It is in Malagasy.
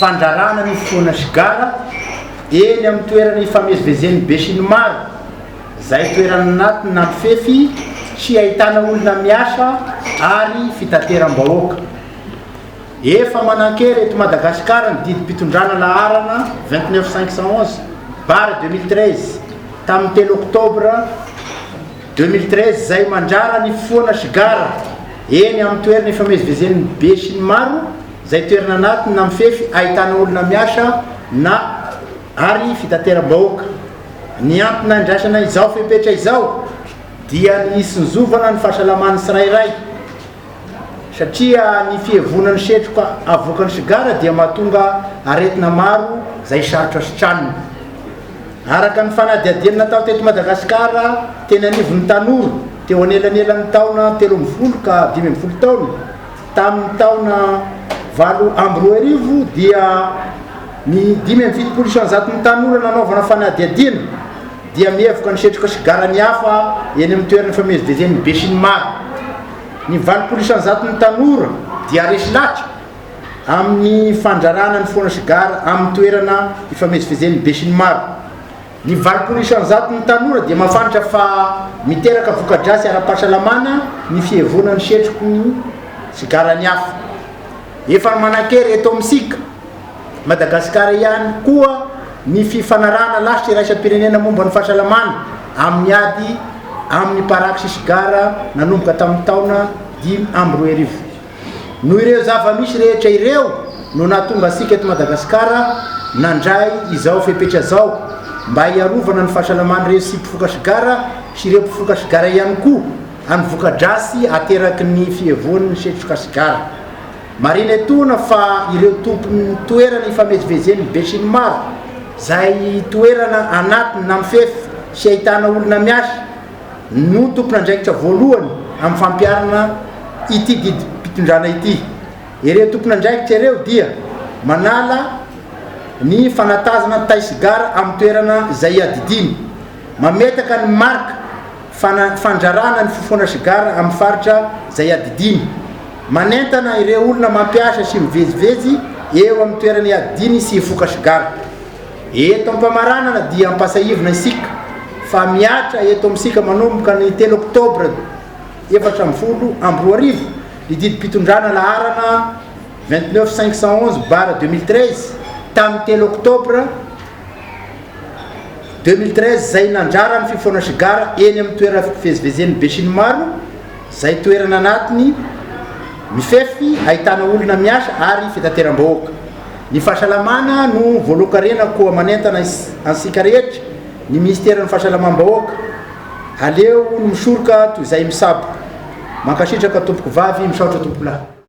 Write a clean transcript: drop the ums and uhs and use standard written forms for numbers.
fandrarana ny fifohana sigara eny amin'ny toerana ifamezivezen'ny besinimaro, izay toerana anatiny na mifefy sy ahitana olona miasa ary fitateram-bahoaka. Efa manan-kery eto Madagasikara ny didim-pitondrana laharana 29 511 barre 2013 tamin'ny telo oktobra 2013 izay mandrara ny fifohana sigara eny amin'ny toerana ifamezivezen'ny be sy ny maro izay toerana anatiny na mifefy ahitana olona miasa na ary fitateram-bahoaka. Ny antony nandraisana izao fepetra izao dia ny hisinjovana ny fahasalaman'ny tsirairay satria ny fihevonan'ny setroka avoakan'ny sigara dia mahatonga aretina maro izay sarotra sitranina. Araka ny fanadihadiana natao teto Madagasikara teny anivon'ny tanora teo anelanelan'ny taona 13 ka 15 taona tamin'ny taona 2008 dia ny 75 isan-jaton'ny tanora nanaovana fanadihadiana dia mihevoka ny setroka sigara ny hafa eny amin'ny toerana ifamezivezen'ny besinimaro. Ny 80 isan-jaton'ny tanora dia resy lahatra amin'ny fandrarana ny foana sigara amin'ny toerana ifamezivezen'ny besinimaro. Ny 80 isan-jaton'ny tanora dia mahafantatra fa miteraka voka-dratsy ara-pahasalamana ny fihevonan'ny setroky ny sigara ny hafa. Efa manan-kery eto amintsika, Madagasikara ihany koa ny fifanarahana lasitra iraisam-pirenena momba ny fahasalamana amin'ny ady amin'ny paraky sy sigara nanomboka tamin'ny taona 2005. Noho ireo zava-misy rehetra ireo no nahatonga antsika eto Madagasikara nandray izao fepetra izao mba hiarovana ny fahasalaman'ireo tsy mpifoka sigara sy ireo mpifoka sigara ihany koa amin'ny voka-dratsy ateraky ny fihevoan'ny setroka sigara. Marihina etoana fa ireo tompon'ny toerana ifamezivezen'ny besinimaro, izay toerana anatiny na mifefy sy ahitana olona miasa, no tompon'andraikitra voalohany amin'ny fampiharana ity didim-pitondrana ity. Ireo tompon'andraikitra ireo dia manala ny fanatazana tay sigara amin'ny toerana izay iadidiany, mametaka ny marika fandrarana ny fofoana sigara amin'ny faritra izay iadidiany, Manentana ireo olona mampiasa sy mivezivezy eo amin'ny toerana iadiany sy hifoka sigara. Eto am-pamaranana dia ampasahivina isika fa mihatra eto amintsika manomboka ny telo oktobra 2014 ny didim-pitondrana laharana 29 511 barre 2013 tamin'ny telo oktobra 2013 izay nandrara ny fifohana sigara eny amin'ny toerana fivezivezen'ny besinimaro izay toerana anatiny mifefy ahitana olona miasa ary fitateram-bahoaka. Ny fahasalamana no voalohan-karena koa manentana antsika rehetra ny minisiteran'ny fahasalamam-bahoaka. Aleo ny misoroka toy izay misabo. Mankasitraka tompoko vavy, misaotra tompoko lahy.